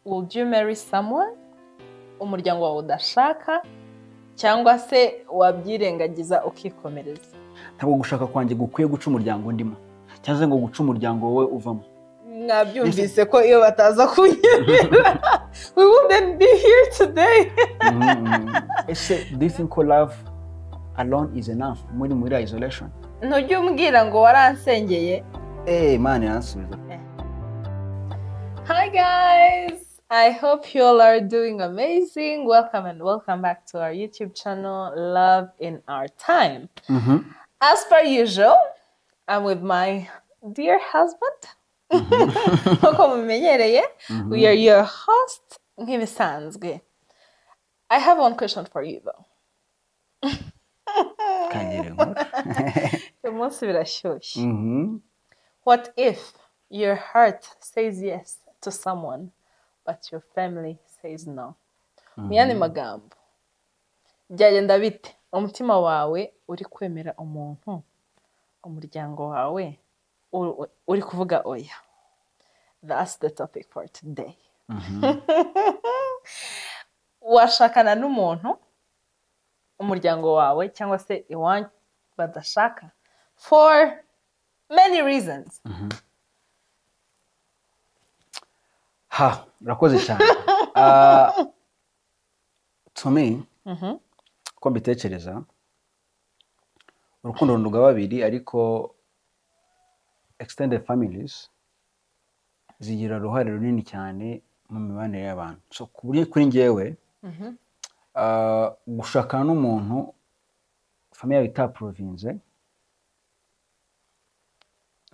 Would you marry someone umuryango wawe udashaka, cyangwa se wabyirengagiza ukikomereza? Ntabwo gushaka kwanjye gukwiye guca umuryango ndimo, cyangwa se ngo guca umuryango wowe uvamo. Mwabyumvise ko iyo bataza kunyemera, we wouldn't be here today. Ese do you think ko love alone is enough muri isolation? Ntujya umbwira ngo waransengeye. Imana iransubiza. Hi guys, I hope you all are doing amazing. Welcome and welcome back to our YouTube channel, Love in Our Time. As per usual, I'm with my dear husband. Nkuko mubimenyereye, we are your host nk'ibisanzwe. I have one question for you though. Kagere inkuru. Uyu munsi birashyushye. What if your heart says yes to someone, but your family says no? Mu yandi magambo, byagenda bite? Umutima wawe uri kwemera umuntu, umuryango wawe uri kuvuga oya. That's the topic for today. Washakana n'umuntu umuryango wawe cyangwa se iwanyu badashaka for many reasons? Ha, urakoze cyane. To me, uko mbitekereza, urukundo runduga babiri, ariko extended families zigira uruhare runini cyane mu mibanire y'abantu. So ku buryo kuri njyewe, gushakana n'umuntu famille yawe itaprovinze,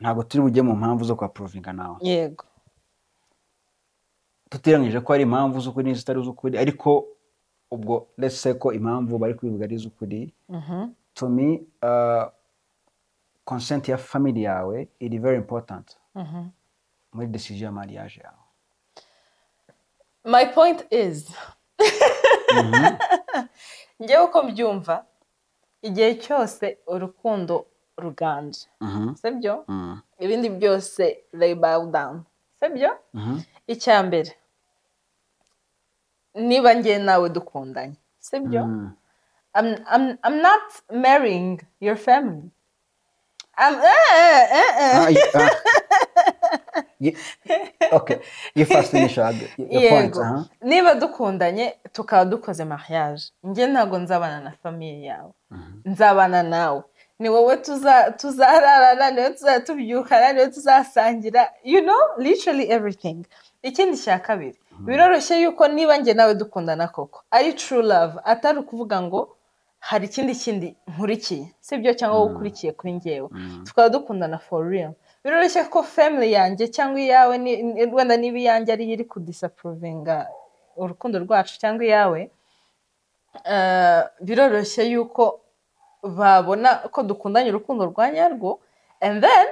ntabwo turi bujye mu mpamvu zo kuhaprovinga nawe, tutirengagije ko hari impamvu z'ukuri n'izitari iz'ukuri, ariko ubwo let's say ko impamvu bari kubivuga ari iz'ukuri, to me, consent ya family yawe iri very important muri decision ya mariage yawe. My point is, njyewe uko mbyumva, igihe cyose urukundo ruganje, sibyo, ibindi byose they bow down, sibyo? Icya mbere, niba njye nawe dukundanye, sibyo, I'm not marrying your family. I'm, eh, eh, eh. Ah, okay, you first finish your point. Yego. Niba dukundanye tukaba dukoze mariage, njye ntabwo nzabana na famille yawe, nzabana nawe. Ni wowe tuzararana, ni wowe tuzajya tubyukana, ni wowe tuzasangira, literally everything. Ikindi cya kabiri, biroroshye yuko niba njye nawe dukundana koko ari true love, atari ukuvuga ngo hari ikindi kindi nkurikiye, sibyo, cyangwa wowe ukurikiye kuri njyewe, tukaba dukundana for real, biroroshye ko family yanjye cyangwa iyawe, wenda niba iyanjye ariyo iri kudisapprovinga urukundo rwacu cyangwa iyawe, biroroshye yuko babona ko dukundanye urukundo rwa nyarwo, and then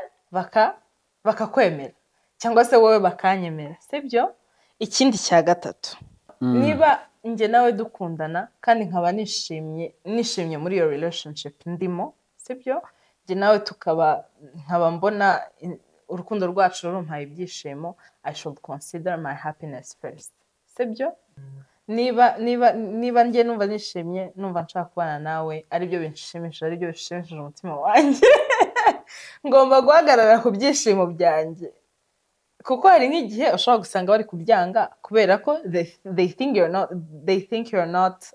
bakakwemera cyangwa se wowe bakanyemera, sibyo? Ikindi cya gatatu, niba njye nawe dukundana kandi nkaba nishimye muri iyo relationship ndimo, sibyo, njye nawe tukaba nkaba mbona urukundo rwacu rumpaye ibyishimo, I should consider my happiness first, sibyo? Niba njye numva nishimye, numva nshaka kubana nawe, aribyo binshimishije, aribyo bishimishije umutima wanjye, ngomba guhagarara ku byishimo byanjye. Kuko hari nk'igihe ushobora gusanga bari kubyanga kubera ko they think you're not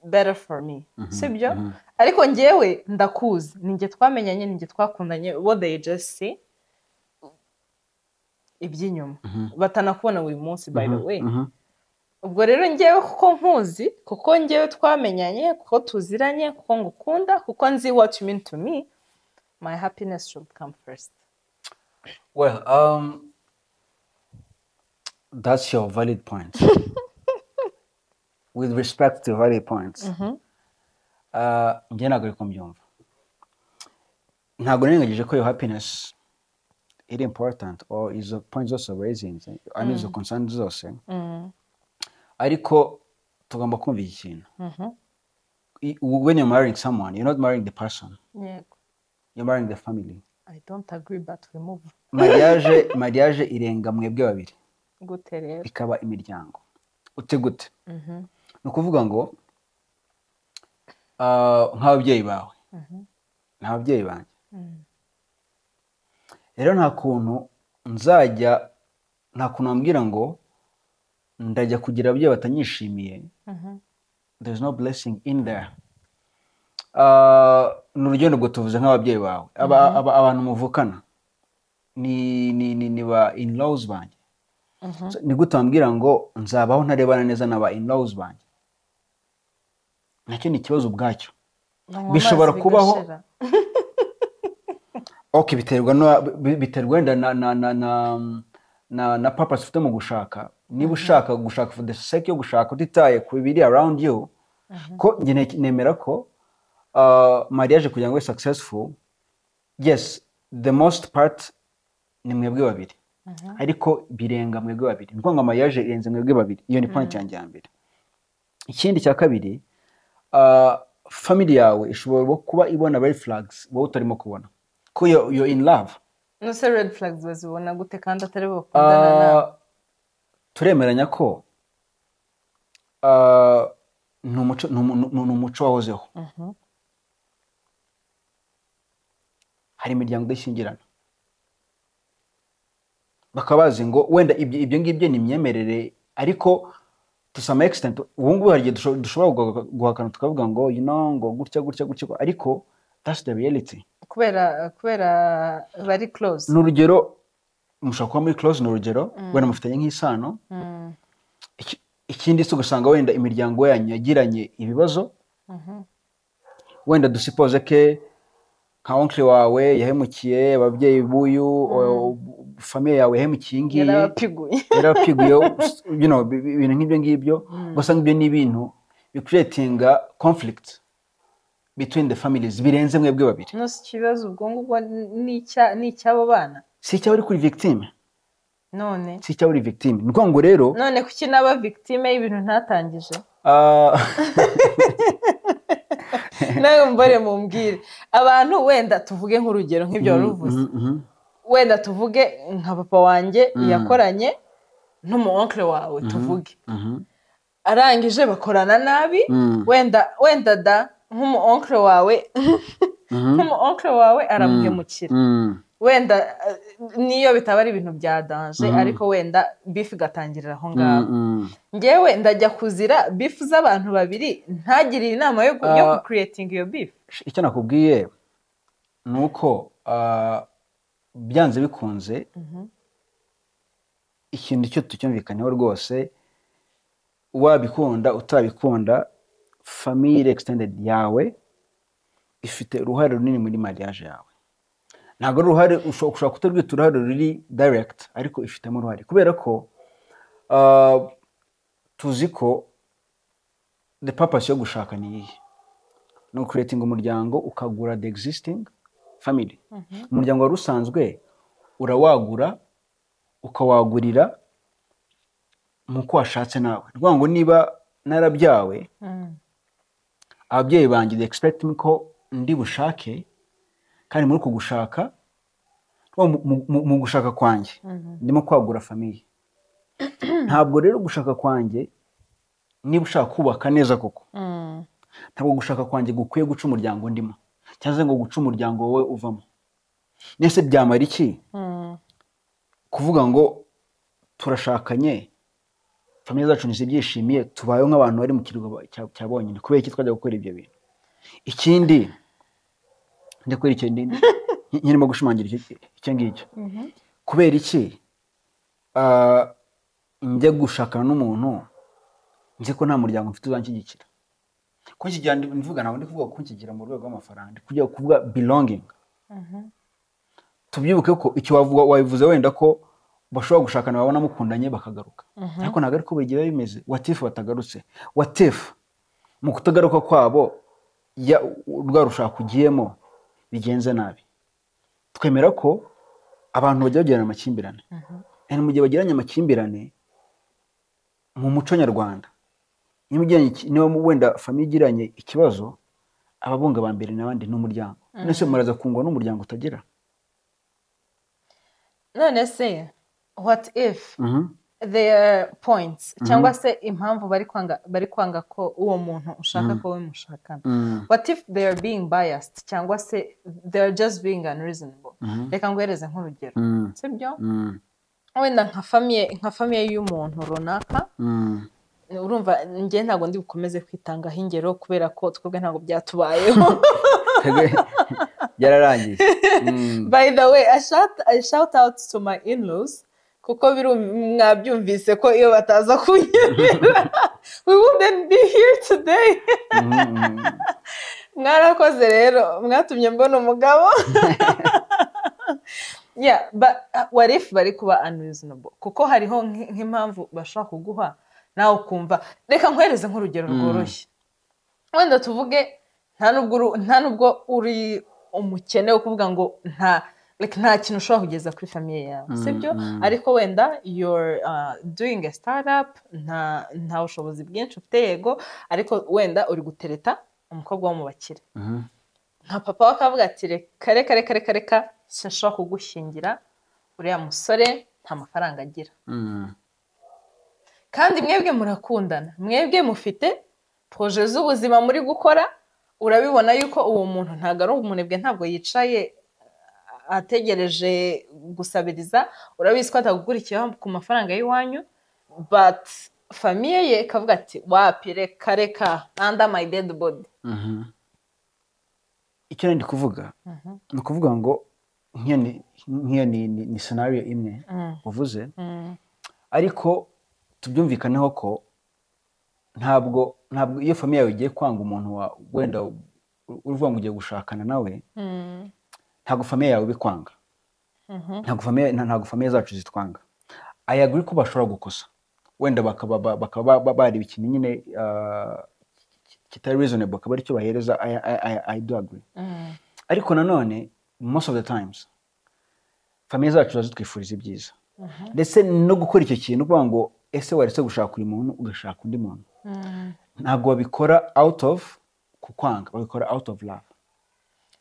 better for me, sibyo? Ariko njyewe ndakuzi, ni njye twamenyanye, ni njye twakundanye. What they just see iby'inyuma, batanakubona buri munsi, by the way. Ubwo rero njyewe kuko nkuzi, kuko njyewe twamenyanye, kuko tuziranye, kuko ngukunda, kuko nzi what you mean to me, my happiness should come first. Well, that's your valid point. With respect to valid points, njye ntabwo ariko mbyumva. Ntabwo nirengagije ko your happiness iri important or izo points zose raising, I mean izo concerns zose, ariko tugomba kumva iki kintu. When you're marrying someone, you're not marrying the person, you're marrying the family. I don't agree, but we move. Mariage irenga mwebwe babiri. Gute rero? Ikaba imiryango. Ute gute? Ni ukuvuga ngo nk'ababyeyi bawe n'ababyeyi banjye, rero nta kuntu nzajya, nta kuntu wambwira ngo ndajya kugira ababyeyi batanyishimiye. There is no blessing in there. Ni urugendo, ubwo tuvuze nk'ababyeyi bawe, abantu muvukana ni ba in-laws banjye. So, ni gute wambwira ngo nzabaho ntarebana neza na ba in-laws banjye? Nacyo ni ikibazo ubwacyo. Banywa Bishobora amazi kubaho. bigashira. Ok, biterwa biterwa wenda na purpose ufite mu gushaka. Niba ushaka gushaka for the sake yo gushaka, utitaye ku biri around you, ko njye nemera ko mariage kugira ngo ibe successful, yes, the most part ni mwebwe babiri, ariko birenga mwebwe babiri. Ni ukuvuga ngo mariage irenze mwebwe babiri. Iyo ni point yanjye ya mbere. Ikindi cya kabiri, family yawe ishobora kuba ibona red flags wowe utarimo kubona, ko you're in love. Nuse red flags bazibona gute kandi atari bo bakundana nawe? Turemeranya ko ni umuco, ni umuco wahozeho. Hari imiryango idashyingirana, bakaba bazi ngo wenda ibyo ngibyo ni imyemerere, ariko to some extent ubu ngubu hari igihe dushobora guhakana tukavuga ngo ngo gutya gutya gutya, ariko that's the reality. Kubera bari close. Ni urugero, mushobora kuba muri close, ni urugero, wenda mufitanye nk'isano. Ikindi si ugasanga wenda imiryango yanyu yagiranye ibibazo. Wenda dusuppose ke nka oncle wawe yahemukiye ababyeyi b'uyu, famille yawe yahemukiye iyi ngiyi. Yarabapiguye. Yarabapiguye, ibintu nk'ibyo ngibyo. Ugasanga ibyo ni ibintu bicreatinga conflict between the families birenze mwebwe babiri. Nose ikibazo ubwo ngubwo ni icy'abo bana? Si icyaba uri kuri victime. None? Si icyaba uri victime. Ni ukuvuga ngo rero None kuki naba victime y'ibintu ntatangije? Nawe mbore mumbwire, abantu wenda tuvuge nk'urugero nk'ibyo wari uvuze, wenda tuvuge nka papa wanjye yakoranye n'umu oncle wawe, tuvuge arangije bakorana nabi, wenda da nk'umu oncle wawe aramuhemukira, wenda niyo bitaba ari ibintu bya danger, ariko wenda beef igatangirira aho ngaho. Ngewe ndajya kuzira beef z'abantu babiri ntagiriye inama yo gucreatinga iyo beef? Icyo nakubwiye ni uko byanze bikunze ikintu cyo tucyumvikaneho rwose, wabikunda utabikunda, famille extended yawe ifite uruhare runini muri mariage yawe. Ntabwo ari uruhare, ushobora kutarwita uruhare ruri direct, ariko ifitemo uruhare, kubera ko tuzi ko the purpose yo gushaka ni iyihe? Ni ucreatinga umuryango, ukagura the existing family. Umuryango wari usanzwe urawagura, ukawagurira mu ko washatse nawe. Ni ukuvuga ngo niba narabyawe, ababyeyi banjye they expect me ko ndi bushake, kandi muri uku gushaka, mu gushaka kwanjye ndimo kwagura famille. Ntabwo rero gushaka kwanjye, niba ushaka kubaka neza koko, ntabwo gushaka kwanjye gukwiye guca umuryango ndimo, cyangwa se ngo guca umuryango wowe uvamo. Nese byamara iki kuvuga ngo turashakanye, famille zacu ntizibyishimiye, tubayeho nk'abantu bari mu kirwa cya bonyine? Kubera iki twajya gukora ibyo bintu? Ikindi, ndakora icyo nkirimo gushimangira icyo ngicyo, kubera iki njya gushakana n'umuntu nzi ko nta muryango mfite uzanshyigikira? Kunshyigikira mvuga, ntabwo ndi kuvuga kunshyigikira mu rwego rw'amafaranga, ndi kujya kuvuga belonging. Tubyibuke ko icyo wavuga wabivuze wenda ko bashobora gushakana, babona mukundanye bakagaruka, ariko ntabwo ariko buri gihe biba bimeze. What if batagarutse? What if mu kutagaruka kwabo rwa rushaka ugiyemo bigenze nabi? Twemera ko abantu bajya bagirana amakimbirane. And mu gihe bagiranye amakimbirane, mu muco nyarwanda, niba wenda famille igiranye ikibazo, ababunga ba mbere n'abandi ni umuryango. None se muraza kungwa n'umuryango utagira? None se what if their points, cyangwa se impamvu bari kwanga ko uwo muntu ushaka ko we mushakana, what if they are being biased, cyangwa se they are just being unreasonable? Reka nguhereze nk'urugero, sibyo? Wenda nka famille y'umuntu runaka, urumva njye ntabwo ndi bukomeze kwitangaho ingero kubera ko twebwe ntabwo byatubayeho. Byararangiye. By the way, I shout out to my in-laws, kuko mwabyumvise ko iyo bataza kunyemera, we wouldn't be here today. Mwarakoze rero, mwatumye mbona umugabo. Yeah, but what if bari kuba unreasonable, kuko hariho nk'impamvu bashobora kuguha nawe ukumva? Reka nkwereze nk'urugero rworoshye. Wenda tuvuge nta nubwo uri umukene wo kuvuga ngo nta, like, nta kintu ushobora kugeza kuri famille yawe, sibyo? Ariko wenda you're doing a startup, nta bushobozi bwinshi ufite, yego, ariko wenda uri gutereta umukobwa wo mu bakire. Nka papa we akavuga ati: "Reka, reka, reka, reka, reka, sinshobora kugushyingira uriya musore, nta mafaranga agira." Kandi mwebwe murakundana, mwebwe mufite projet z'ubuzima muri gukora, urabibona yuko uwo muntu ntabwo ari umunebwe, ntabwo yicaye ategereje gusabiriza, urabizi ko atagukurikiyeho ku mafaranga y'iwanyu, but famille ye ikavuga ati: "Wapi, reka, reka, under my dead body." Icyo ndi kuvuga ni ukuvuga ngo nk'iyo ni scenario imwe uvuze, ariko tubyumvikaneho ko ntabwo iyo famille yawe igiye kwanga umuntu wa wenda uvuga ngo ugiye gushakana nawe, ntabwo famille yawe ibikwanga, ntabwo famille zacu zitwanga. I agree ko bashobora gukosa, wenda bakaba bareba ikintu nyine kitari reasonable, akaba aricyo bahereza. I do agree, ariko nanone most of the times famille zacu ziba zitwifuriza ibyiza, ndetse no gukora icyo kintu kuvuga ngo ese waretse gushaka uyu muntu ugashaka undi muntu, ntabwo babikora out of kukwanga, babikora out of love.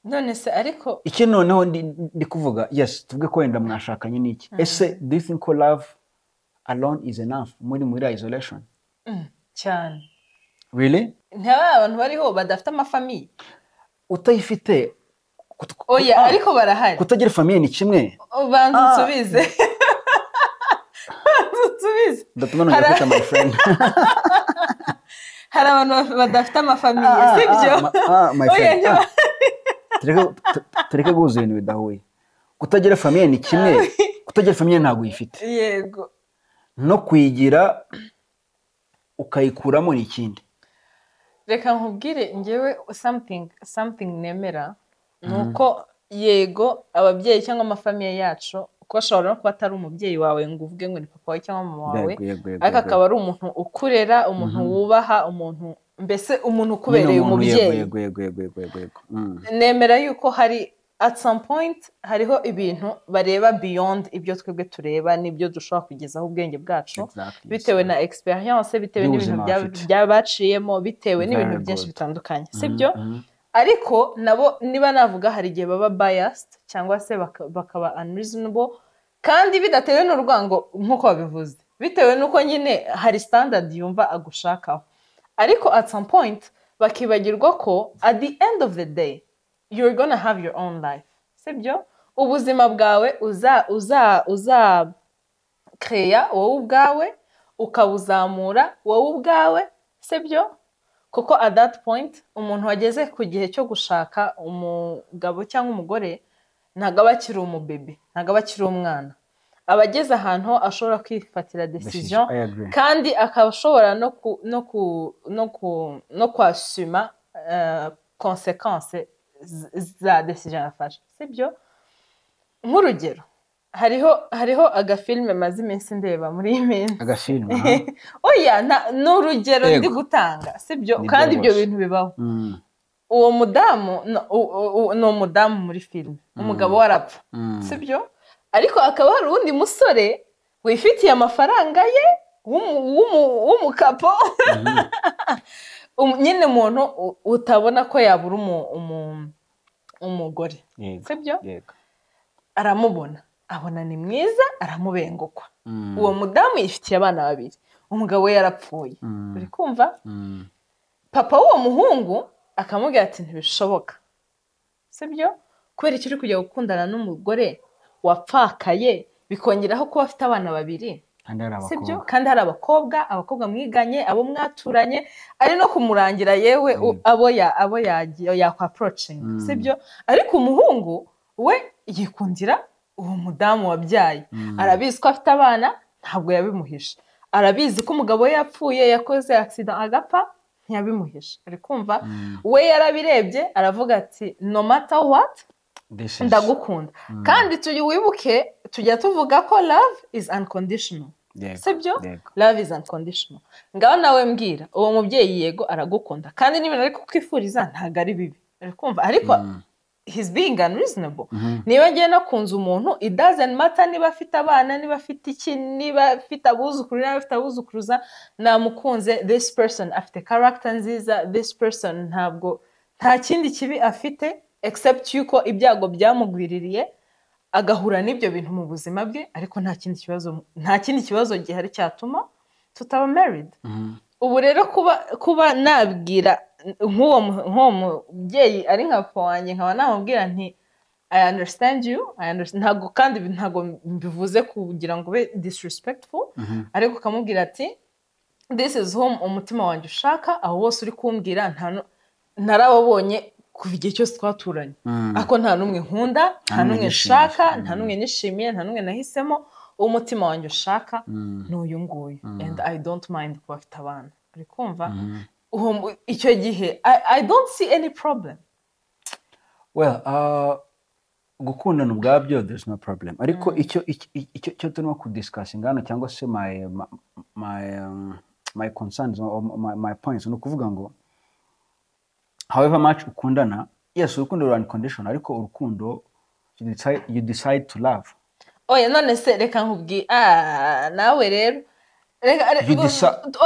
None se ariko Iki noneho ndi kuvuga, yes, tuvuge ko wenda mwashakanye n'iki, ese do you think ko love alone is enough muri isolation? Cyane. Really? Ntaba abantu bariho badafite amafamille. Utayifite Oya, ariko barahari. Kutagira famille ni kimwe. Ubanza Ah. unsubize, banza unsubize. Ndatuma nongera kwita my friend. Hari abantu badafite amafamille, Ah, sibyo? Ah, my Oya, friend, tureke guhuza ibintu bidahuye. Kutagira famille ni kimwe, kutagira famille ntabwo uyifite, no kuyigira ukayikuramo ni ikindi. Reka nkubwire, ngewe something nemera ni uko yego, ababyeyi cyangwa amafamille yacu, kuko ashobora no kuba atari umubyeyi wawe ngo uvuge ngo ni papa wawe cyangwa mama wawe, Yego. ariko akaba ari umuntu ukurera, umuntu wubaha, umuntu mbese umuntu ukubereye Nyine umuntu, umubyeyi. Yego. Nemera yuko hari at some point hariho ibintu bareba beyond ibyo twebwe tureba n'ibyo dushobora kugezaho ubwenge bwacu, bitewe na experience, bitewe n'ibintu By'ubuzima bafite. Baciyemo, bitewe n'ibintu Very byinshi good. bitandukanye, sibyo? Ariko nabo niba navuga, hari igihe baba biased cyangwa se bakaba unreasonable, kandi bidatewe n'urwango nk'uko babivuze, bitewe n'uko nyine hari standard yumva agushakaho, ariko at some point bakibagirwa ko at the end of the day you're gonna have your own life, sibyo? Ubuzima bwawe uza keya wowe ubwawe, ukabuzamura wowe ubwawe, sibyo? Kuko at that point umuntu wageze ku gihe cyo gushaka umugabo cyangwa umugore ntabwo aba akiri umubebe, ntabwo aba akiri umwana, aba ageze ahantu ashobora kwifatira decision. I agree. Kandi akaba ashobora no kwasuma conséquence za decision yafashe, sibyo? Nk'urugero, hariho agafilime maze iminsi ndeba muri iyi minsi. Agafilime, aha. Oya, ni urugero ndi gutanga, sibyo? Nibyo Kandi ibyo rwose. bintu bibaho. Uwo mudamu ni umudamu muri filime, umugabo we arapfa, sibyo? Ariko hakaba hari uwundi musore wifitiye amafaranga ye w'umukapo. Nyine umuntu utabona ko yabura umugore, sibyo? Yego. Aramubona. Abona ni mwiza, aramubengukwa. Uwo mudamu yifitiye abana babiri, umugabo we yarapfuye. Uri kumva? Papa w'uwo muhungu akamubwira ati: "Ntibishoboka, sibyo? Kubera icyo uri kujya gukundana n'umugore wapfakaye, bikongeraho kuba afite abana babiri?" Kandi hari Sibyo? abakobwa. Kandi hari abakobwa mwiganye, abo mwaturanye, ari no kumurangira yewe abo ya abo yagiye yakwa approaching, sibyo? Ariko umuhungu we yikundira uwo mudamu wabyaye. Arabizi ko afite abana, ntabwo yabimuhishe. Arabizi ko umugabo we yapfuye, yakoze accident agapfa, ntiyabimuhishe. Ari kumva, we yarabirebye aravuga ati: "No matter what, This is ndagukunda." Kandi tujye wibuke, tujya tuvuga ko love is unconditional. Sibyo? Yego. Love is unconditional. Ngaho nawe mbwira, uwo mubyeyi yego aragukunda, kandi n'ibintu ari kukwifuriza ntabwo ari bibi, ari kumva, ariko he's being unreasonable. Niba ngiye nakunze umuntu, it doesn't matter niba afite abana, niba afite iki, niba afite abuzukuru, niba afite abuzukuruza. Namukunze, this person afite character nziza, this person ntabwo, nta kindi kibi afite except yuko ibyago byamugwiririye agahura n'ibyo bintu mu buzima bwe, ariko nta kindi kibazo gihari cyatuma tutaba married. Ubu rero kuba nabwira nk'uwo mubyeyi ari nka papa wanjye, nkaba namubwira nti: "I understand you, I understand." Ntabwo kandi ntabwo mbivuze kugira ngo ube disrespectful, ariko ukamubwira ati: "This is whom umutima wanjye ushaka. Aho wose uri kumbwira narababonye kuva igihe cyose twaturanye, ariko nta n'umwe nkunda, nta n'umwe n'umwe nishimiye. nshaka, nta n'umwe nishimiye, nta n'umwe nahisemo. Uwo umutima wanjye ushaka ni uyu nguyu, and I don't mind kuba afite abana." Uri kumva? Icyo gihe I don't see any problem. Well, gukundana ubwabyo there's no problem, ariko icyo turimo kudiscussinga hano, cyangwa se my concerns or my points, ni ukuvuga ngo however much ukundana, yes, urukundo ruri unconditional, ariko urukundo you decide to love. Oya, none se reka nkubwiye, nawe rero You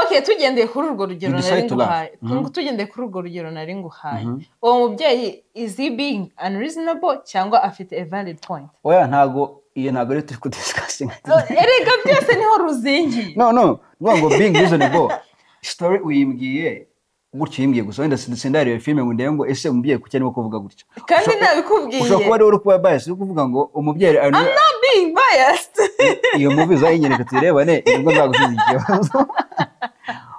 okay, tugendeye kuri urwo rugero You nari decide to love. nguhaye, tugendeye kuri urwo rugero nari nguhaye, uwo mubyeyi, is he being unreasonable cyangwa afite a valid point? Oya, ntago iyo, ntago ari turi kudiscussinga. Erega byose niho ruzingiye. No, nuvuga ngo being reasonable, story uyimbwiye gutyo, uyimbwiye gusa, wenda sindareba filime ngo ndebe ngo ese umubyeyi kuki arimo kuvuga gutyo. Kandi nabikubwiye. Ushobora kuba rero uri kuba biased, uri kuvuga ngo umubyeyi I'm not being biased. Iyo movie uzayinyereka tuyirebane, nibwo nzagusubiza ikibazo,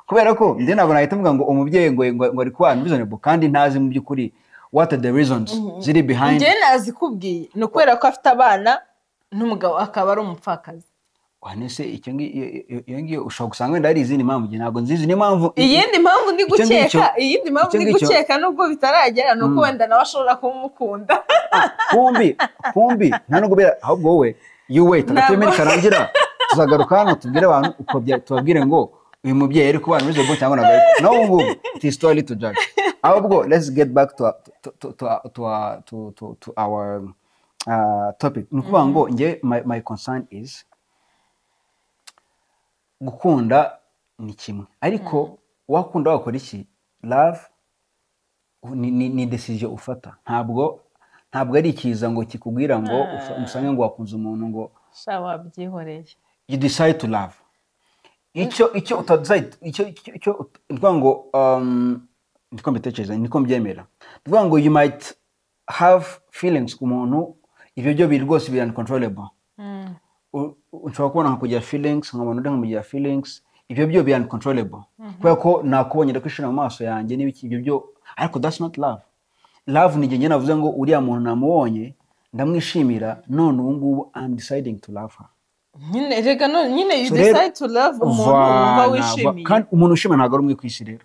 kubera ko njye ntabwo nahita mvuga ngo umubyeyi ngo ari kuba unreasonable kandi ntazi mu by'ukuri what are the reasons ziri behind. Njye nazikubwiye, ni ukubera ko afite abana n'umugabo akaba ari umupfakazi. Wane se icyo iyo ngiyo ushobora gusanga wenda hari izindi mpamvu, njye ntabwo nzizi. Niyo mpamvu Iyindi mpamvu ndi Icyo ngicyo- gukeka, iyindi mpamvu icyo ndi ngicyo- gukeka nubwo bitaragera, ni uko wenda nawe ashobora kumukunda. Kumbi nta nubwo ahubwo wowe you wait agateme Ntabwo- nikarangira, tuzagaruka hano tubwire abantu uko tubabwire ngo uyu mubyeyi ari kubana reasonable cyangwa ntabwo ari. Naho ubu ngubu it is too early to judge. Ahubwo let's get back to our topic. Ni ukuvuga ngo njye my concern is gukunda ni kimwe, ariko wakunda wakora iki, love ni decision ufata, ntabwo ari ikiza ngo kikubwira ngo usange ngo wakunze umuntu ngo Sha, wabyihoreye. You decide to love. Icyo utadecide, icyo ni ukuvuga ngo niko mbitekereza, niko mbyemera, ni ukuvuga ngo you might have feelings ku muntu, ibyo byo biri rwose biri uncontrollable. Nshobora kubona nkakugira feelings, nkabona undi nkamugira feelings, ibyo byo biri uncontrollable kubera ko nakubonye, ndakwishira mu maso yanjye n'ibiki, ibyo byo, ariko that's not love. Love ni igihe navuze ngo uriya muntu namubonye ndamwishimira, none ubu ngubu I'm deciding to love her. Nyine rega no nyine you So rero- decide to love umuntu wumva Voilà, wishimiye. kandi umuntu wishimiye ntabwo ari umwe ku isi. Rero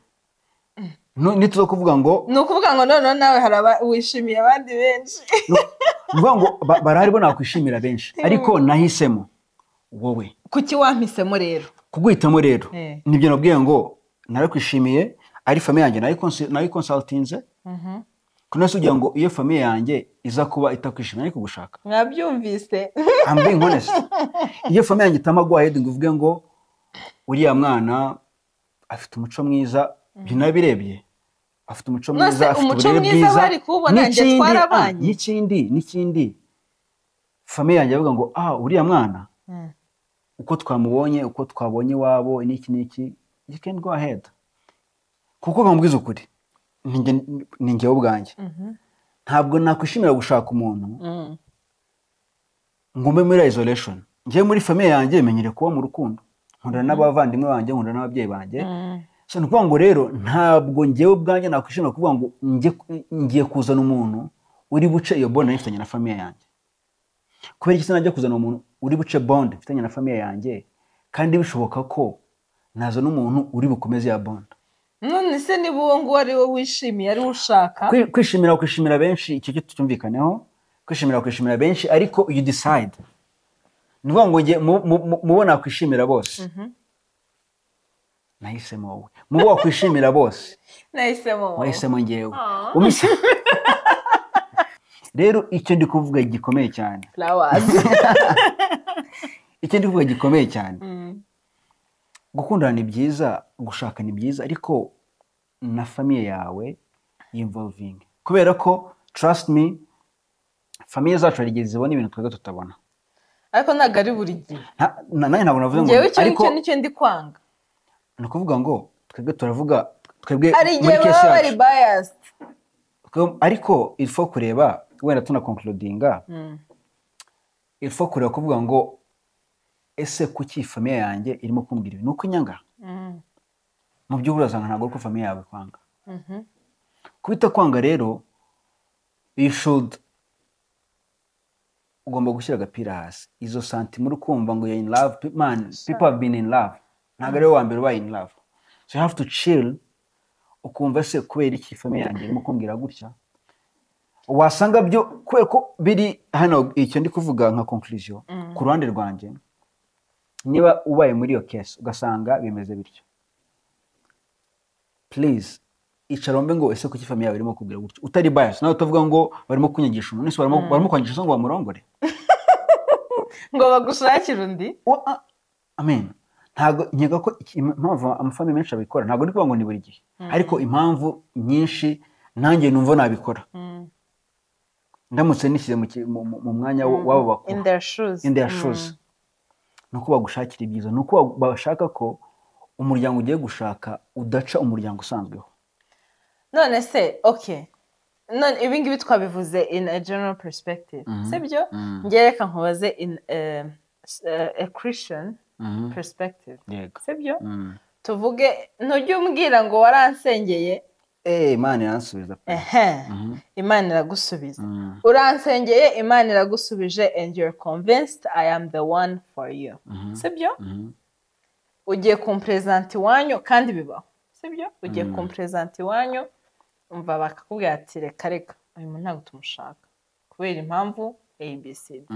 nituza kuvuga ngo Ni ukuvuga ngo noneho nawe hari wishimiye abandi benshi. No, ni ukuvuga ngo barahari bo nakwishimira benshi, ariko nahisemo wowe. Kuki wampisemo rero? Kuguhitamo rero, nibyo nabwiye ngo narakwishimiye, ari famille yanjye nayiconsultinze kuno se, ugira ngo iyo famille yanjye iza kuba itakwishimiye ariko gushaka? Mwabyumvise? I'm being honest. Iyo famille yanjye itama go ahead ngo uvuge ngo uriya mwana afite umuco mwiza, ibyo nabirebye, afite umuco None se mwiza, afite umuco uburere mwiza bwiza. bari kuwubona, njye N'ikindi, twarabanye. n'ikindi, Famille yanjye avuga ngo: "Ah, uriya mwana, uko twamubonye, uko twabonye iwabo, n'iki n'iki, you can go ahead." Kuko nkubwiza ukuri, ni njyewe ubwanjye ntabwo nakwishimira gushaka umuntu ngo mbe muri isolation. Njyewe muri famille yanjye menyere kuba mu rukundo, nkundana n'abavandimwe banjye, nkundana n'ababyeyi banjye. So ni ukuvuga ngo rero ntabwo njyewe ubwanjye nakwishimira kuvuga ngo ngiye kuzana umuntu uri buce iyo bond nifitanye na famille yanjye. Kubera iki se najya kuzana umuntu uri buce bond mfitanye na famille yanjye, kandi bishoboka ko nazana umuntu uri bukomeze ya bond? None se niba uwo nguwo ari we wishimiye, ari we ushaka? Kwishimira kwishimira benshi, icyo cyo tucyumvikaneho. Kwishimira kwishimira benshi, ariko you decide. Ni ukuvuga ngo njye mubo nakwishimira bose nahisemo wowe. Mubo wakwishimira bose nahisemo wowe. Wahisemo njyewe. Rero icyo ndi kuvuga gikomeye cyane, Flowers. icyo ndi kuvuga gikomeye cyane, gukundana ni byiza, gushaka ni byiza, ariko na famille yawe involving, kubera ko trust me, famille zacu hari igihe zibona ibintu twebwe tutabona. Ariko ntabwo ari buri gihe. Nanjye ntabwo navuze ngo Njyewe icyo ariko nicyo nicyo ndi kwanga. Ni ukuvuga ngo twebwe turavuga twebwe Hari igihe muri case baba bari yacu. biased. Ariko il faut kureba, wenda tunaconcludinga, il faut kureba kuvuga ngo: ese kuki famille yanjye irimo kumbwira ibi? Ni uko inyanga? Mu by'ukuri urasanga ntabwo ari uko famille yawe kwanga. Kubita kwanga rero, you should, ugomba gushyira agapira hasi, izo sentiments uri kumva ngo you're in love. Man, people have been in love, ntabwo ari wowe wa mbere ubaye in love. So you have to chill, ukumva: se kubera iki famille yanjye irimo kumbwira gutya? Wasanga byo kubera ko biri hano. Icyo ndi kuvuga nka conclusion ku ruhande rwanjye, niba ubaye muri iyo case ugasanga bimeze bityo, please icara wumve ngo: ese kuki famille yawe irimo kubwira gutyo? Utari bias nawe, utavuga ngo barimo kunyigisha umuntu, ese barimo kwangisha ngo bamurongore? Ngo bagushakire undi. I mean, ntabwo nkeka ko impamvu amafamille menshi abikora, ntabwo ndi kuvuga ngo ni buri gihe, ariko impamvu nyinshi nanjye numva nabikora ndamutse nishyize mu mwanya w'abo bakuru, In their shoes. In their shoes, ni uko bagushakira ibyiza, ni uko bashaka ko umuryango ugiye gushaka udaca umuryango usanzweho. None se, okay, none ibi ngibi twabivuze in a general perspective, sibyo? Njye reka nkubaze in a Christian perspective. Yego. Sibyo? Tuvuge ntujye umbwira ngo waransengeye. Eh, Imana iransubiza pe. Ehe, Imana iragusubiza. Uransengeye, Imana iragusubije, and you're convinced I am the one for you, sibyo? Ugiye kumpresenta iwanyu, kandi bibaho, sibyo? Ugiye kumpresenta iwanyu, umva, bakakubwira ati: "Reka reka, uyu muntu ntabwo tumushaka kubera impamvu ABCD."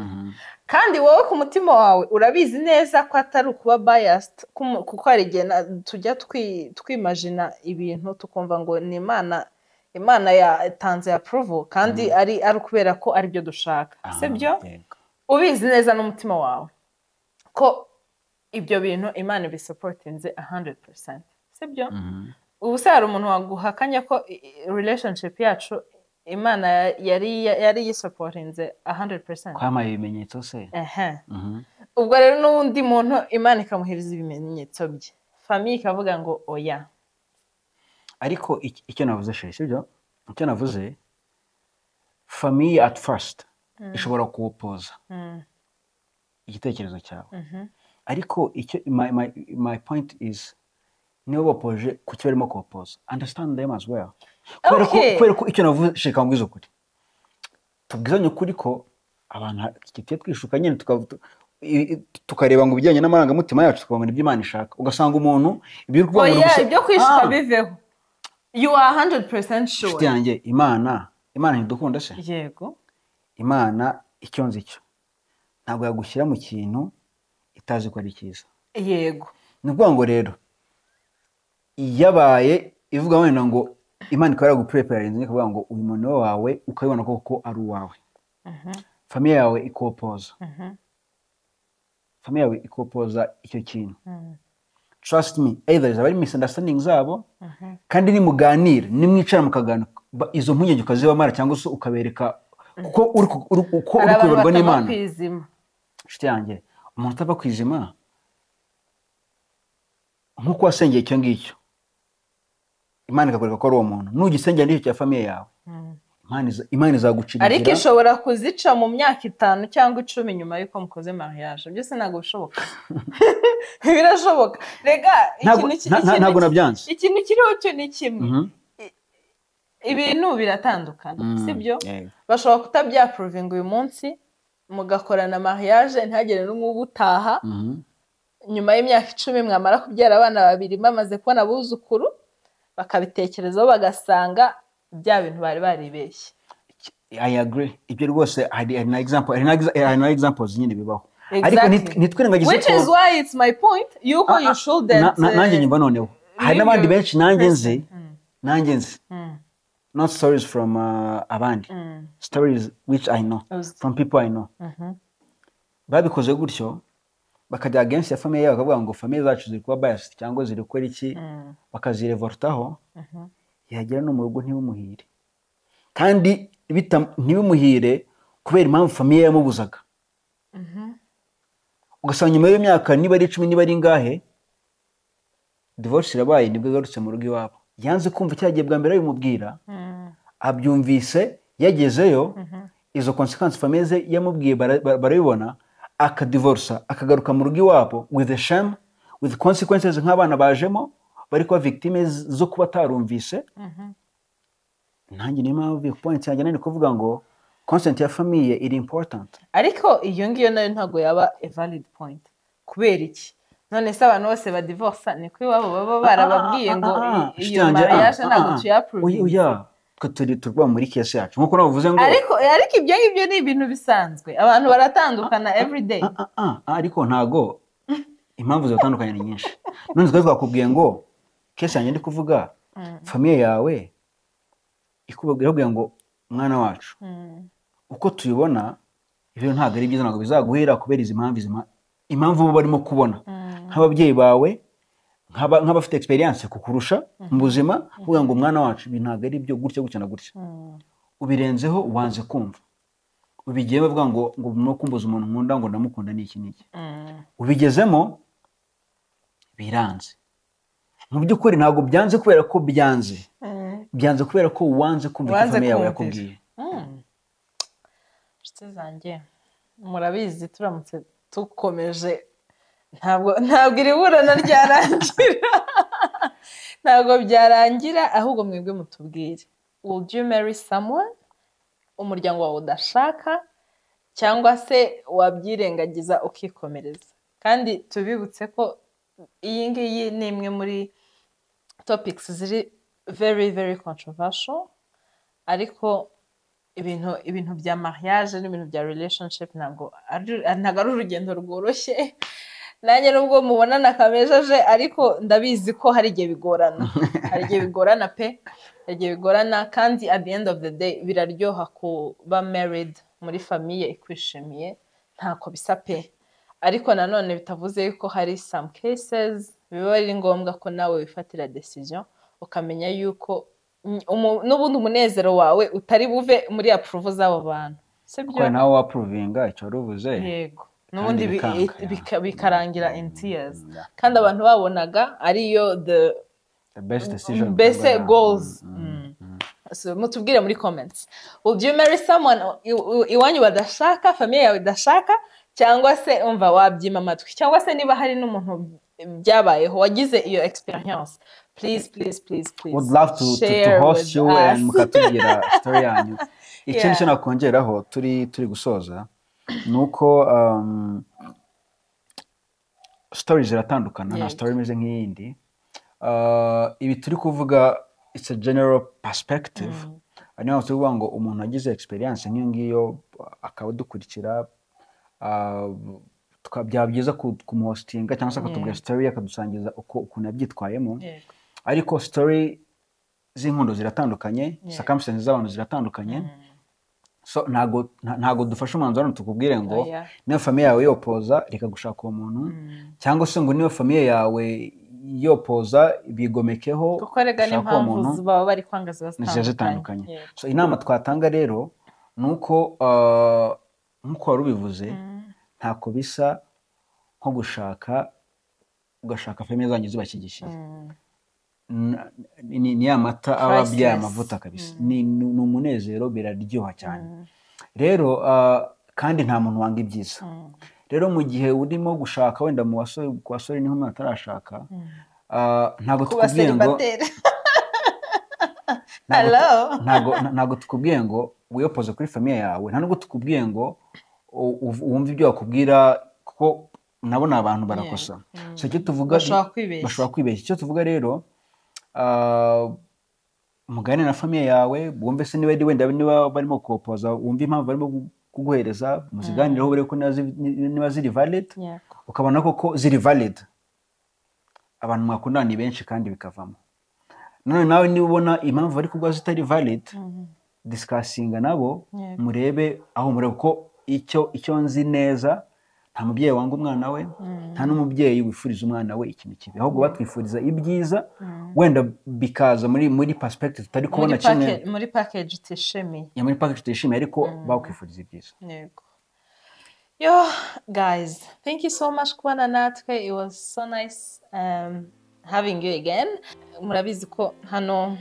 Kandi wowe ku mutima wawe urabizi neza ko atari ukuba biased, kuko hari igihe tujya twimagina ibintu tukumva ngo ni Imana yatanze approval, kandi ari ukubera ko aribyo dushaka, sibyo? Yego. Ubizi neza n'umutima wawe ko ibyo bintu Imana ibisupportinze 100%, sibyo? Ubu se hari umuntu waguhakanya ko relationship yacu Imana yari yisupportinze 100%? Kwampaye ibimenyetso se? Ehe. Ubwo rero n'undi muntu Imana ikamuhereza ibimenyetso bye, famille ikavuga ngo oya. Ariko icyo navuze, chérie, sibyo? Icyo navuze, famille at first ishobora kuwopposa igitekerezo cyawe, ariko icyo my point is, niba boppoje, kuki barimo kuwopposa? Understand them as well, kubera ko kubera ko icyo navuze, sheka mbwize ukuri, tubwizanye ukuri ko abantu tugiye twishuka nyine, tukareba ngo ibijyanye n'amarangamutima yacu, tukavuga ngo nibyo Imana ishaka, ugasanga umuntu ibyo uri kuvuga ngo ni Oya, ibyo kwishuka Ah! biveho. You are 100% Inshuti sure. yanjye, Imana ntidukunda se? Yego. Imana, icyo nzi cyo, ntabwo yagushyira mu kintu itazi ko ari cyiza. Ni ukuvuga ngo rero yabaye ivuga wenda ngo Imana ikaba yaraguprepararinze, ikavuga ngo uyu muntu ni wawe, ukabibona koko ari uwawe, famille yawe ikopposa, famille yawe ikopposa icyo kintu, trust me, either zaba ari misunderstanding zabo, kandi nimuganira, nimwicara mukaganira, izo mpungenge ukazibamara, cyangwa se ukabereka Kuko uko Hari uri abantu kuyoborwa batava n'Imana. ku izima. Inshuti yanjye, umuntu utava ku izima, nk'uko wasengeye icyo ngicyo, Imana ikakwereka ko ari uwo muntu, nugisengera n'icyo cya famille yawe, Imana izagucira Ariko inzira. ishobora kuzica mu myaka 5 cyangwa 10 nyuma y'uko mukoze mariage. Byose ntabwo bishoboka, birashoboka rega. Ntabwo nabyanze. Ikintu kiriho cyo ni kimwe. Ibintu biratandukana, sibyo? Yego. Bashobora kutabyaprovinga uyu munsi, mugakorana mariage, ntihagire n'umwe ubutaha. Nyuma y'imyaka 10, mwamara kubyara abana babiri, bamaze kubona abuzukuru, bakabitekerezaho, bagasanga bya bintu bari baribeshye. I agree. Ibyo rwose hari na examples nyine bibaho, ariko ntitwirengagize Which ko is why it's my point yuko you shouldn't nanjye nyumva noneho hari n'abandi benshi nanjye nzi, not stories from abandi, stories which I know Uzi. from people I know, babikoze gutyo, bakajya against ya famille yabo, bakavuga ngo famille zacu ziri kuba biased cyangwa ziri gukora iki, bakazirevoltaho, yagera no mu rugo ntibimuhire, kandi ntibimuhire kubera impamvu famille yamubuzaga. Ugasanga nyuma y'imyaka, niba ari 10, niba ari ingahe, divorce irabaye, nibwo agarutse mu rugo iwabo. Yanze kumva cya gihe bwa mbere babimubwira, abyumvise yagezeyo, izo consequences famille ze yamubwiye barabibona, akadivorsa, akagaruka mu rugo iwabo with the shame, with consequences, nk'abana bajemo bari kuba victimes zo kuba atarumvise. Nanjye niyo mpamvu point yanjye nari kuvuga ngo consent ya famille iri important. Ariko iyo ngiyo nayo ntabwo yaba a valid point. Kubera iki? None se abantu bose badivorsa niko iwabo baba barababwiye ngo Inshuti iyo yanjye, mariage ntabwo tuyaprovinze? Oya, twe turi turwa muri case yacu nkuko navuze ngo Ariko ibyo ngibyo ni ibintu bisanzwe, abantu baratandukana everyday. Ariko ntago impamvu zibatandukanye ni nyinshi. None twari twakubwiye ngo case yanjye ndi kuvuga, famille yawe ikubwira ngo mwana wacu, uko tubibona ibyo ntabwo ari byiza, ntabwo bizaguhera kubera izi mpamvu, izi impamvu bo barimo kubona nk'ababyeyi bawe, nk'abafite experience kukurusha mu buzima, kuvuga ngo mwana wacu, ibi ntabwo ari byo, gutya gutya na gutya. Ubirenzeho, wanze kumva, ubigiyemo bavuga ngo no kumbuza umuntu nkunda, ngo ndamukunda, ni iki n'iki. Ubigezemo biranze. Mu by'ukuri ntabwo byanze kubera ko byanze, byanze kubera ko wanze kumva icyo Wanze famille yawe kumvira. yakubwiye. Inshuti zanjye, murabizi, turamutse dukomeje ntabwo iri burana ryarangira, ntabwo byarangira. Ahubwo mwebwe mutubwire, would you marry someone umuryango wawe udashaka, cyangwa se wabyirengagiza ukikomereza? Kandi tubibutse ko iyi ngiyi ni imwe muri topics ziri very very controversial, ariko ibintu bya mariage n'ibintu bya relationship ntabwo ari urugendo rworoshye. Nanjye nubwo mubonana kamejeje, ariko ndabizi ko hari igihe bigorana, hari igihe bigorana pe, hari igihe bigorana. Kandi at the end of the day biraryoha kuba married muri famille ikwishimiye, ntako bisa pe. Ariko nanone bitavuze yuko hari some cases biba ari ngombwa ko nawe wifatira decision, ukamenya yuko n'ubundi umunezero wawe utari buve muri approval z'abo bantu, sibyo? Kuko nawe waprovinga icyo wari uvuze. Yego, n'ubundi bikanga, bikarangira in tears, kandi abantu babonaga ariyo the the best decision. Mbese goals. So, mutubwire muri comments, would you marry someone iwanyu badashaka, famille yawe idashaka, cyangwa se umva wabyima amatwi? Cyangwa se niba hari n'umuntu byabayeho wagize iyo experience, please, please, please, please Would love to share host with you us. and mukatubwira story yanyu. Ikindi cyo nakongeraho turi gusoza ni uko stories ziratandukana, nta story imeze nk'iyindi. Ibi turi kuvuga, it's a general perspective. Niyo mpamvu turi kuvuga ngo umuntu wagize experience nk'iyo ngiyo akaba adukurikira, byaba byiza kumuhostinga cyangwa se akatubwira story, akadusangiza uko ukuntu yabyitwayemo. Ariko story z'inkundo ziratandukanye, circumstances z'abantu ziratandukanye, so ntago dufashe umwanzuro hano tukubwire ngo Oya. niba famille yawe yopoza, reka gushaka uwo muntu, cyangwa se ngo niba famille yawe yopoza, bigomekeho, Kuko rega ushake uwo n'impamvu muntu. baba bari kwanga ziba Ziba zitandukanye. Yego. So inama twatanga rero Ni uko nk'uko wari ubivuze, ntako bisa nko gushaka, ugashaka famille zanyu zibashyigikiye. Ni ya mata aba abyaye Priceless. amavuta kabisa. Ni umunezero, biraryoha cyane rero. Kandi nta muntu wanga ibyiza. Rero mu gihe urimo gushaka, wenda mu basore, ku basore niho umuntu atarashaka, ntabwo Kuba tukubwiye ngo célibataire. Hello? Ntabwo tukubwiye ngo wiyopoze kuri famille yawe, nta nubwo tukubwiye ngo wumve ibyo bakubwira, kuko nabo ni abantu, barakosa. So icyo tuvuga, Bashobora kwibeshya. Bashobora kwibeshya. Icyo tuvuga rero, muganire na famille yawe, wumve se niba wenda niba barimo kuopoza, wumve impamvu barimo kuguhereza, muziganireho, urebe ko niba ziri valid. Ukabona koko ziri valid, abantu mwakundana ni benshi kandi bikavamo. None nawe niba ubona impamvu bari kuguha zitari valid, discussinga nabo, murebe aho murebe ko icyo nzi neza, nta mubyeyi wanga umwana we, nta n'umubyeyi wifuriza umwana we ikintu kibi, ahubwo batwifuriza ibyiza, wenda bikaza muri perspective tutari kubona Muri kimwe. Muri package utishimiye. Ya, muri package tutishimiye, ariko bakwifuriza ibyiza. Yego. Yo, guys, thank you so much kubana natwe. It was so nice having you again. Murabizi ko hano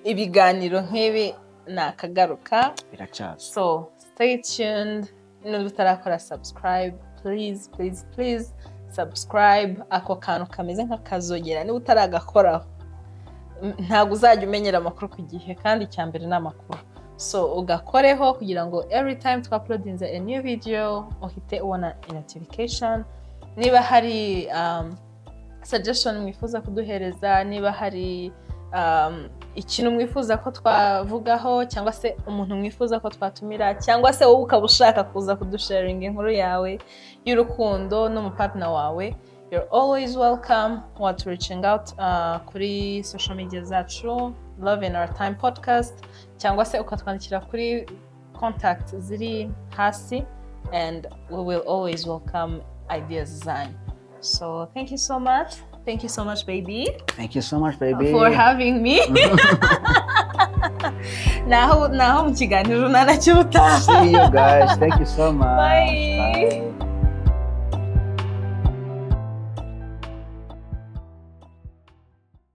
ibiganiro nk'ibi ni akagaruka. Biracyaza. So stay tuned. Niba utarakora subscribe, please, please, please subscribe. Ako kantu kameze nk'akazogera, niba utaragakoraho, ntabwo uzajya umenyera amakuru ku gihe, kandi icya mbere ni amakuru. So ugakoreho kugira ngo every time twauploadinze a new video uhite ubona notification. Niba hari suggestion mwifuza kuduhereza, niba hari ikintu mwifuza ko twavugaho, cyangwa se umuntu mwifuza ko twatumira, cyangwa se wowe ukaba ushaka kuza kudusharinga inkuru yawe y'urukundo n'umupartner wawe, you're always welcome. Want reaching out kuri social media zacu, Love in Our Time Podcast, cyangwa se ukatwandikira kuri contact ziri hasi, and we will always welcome ideas zanyu. So thank you so much. Thank you so much, baby. Thank you so much, baby. For having me. Naho naho mu kiganiro runana cy'ubutaha. See you guys, thank you so much. Bye. Bye.